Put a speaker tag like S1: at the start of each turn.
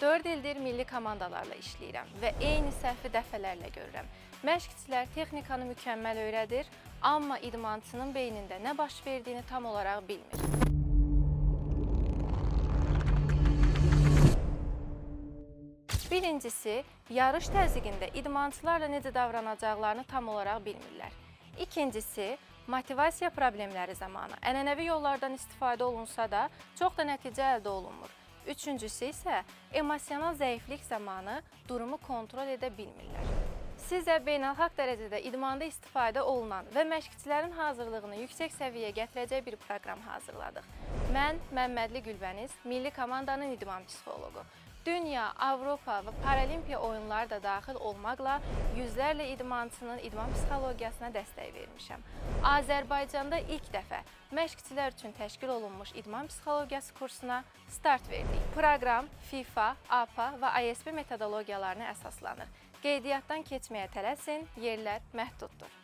S1: 4 ildir milli komandalarla işləyirəm və eyni səhvi dəfələrlə görürəm. Məşqçilər texnikanı mükəmməl öyrədir, amma idmançının beynində nə baş verdiyini tam olaraq bilmir. Birincisi, yarış təzyiqində idmançılarla necə davranacaqlarını tam olaraq bilmirlər. İkincisi, motivasiya problemləri zamanı ənənəvi yollardan istifadə olunsa da, çox da nəticə əldə olunmur. Üçüncüsü isə emosional zəiflik zamanı durumu kontrol edə bilmirlər. Sizə beynəlxalq dərəcədə idmanda istifadə olunan və məşqçilərin hazırlığını yüksək səviyyəyə gətirəcək bir proqram hazırladıq. Mən Məmmədli Gülbəniz, milli komandanın idman psixoloqu. Dünya, Avropa və Paralimpiya oyunları da daxil olmaqla yüzlərlə idmançının idman psixologiyasına dəstək vermişəm. Azərbaycanda ilk dəfə məşqçilər üçün təşkil olunmuş idman psixologiyası kursuna start verdik. Proqram FIFA, APA və ISP metodologiyalarına əsaslanır. Qeydiyyatdan keçməyə tələsin, yerlər məhduddur.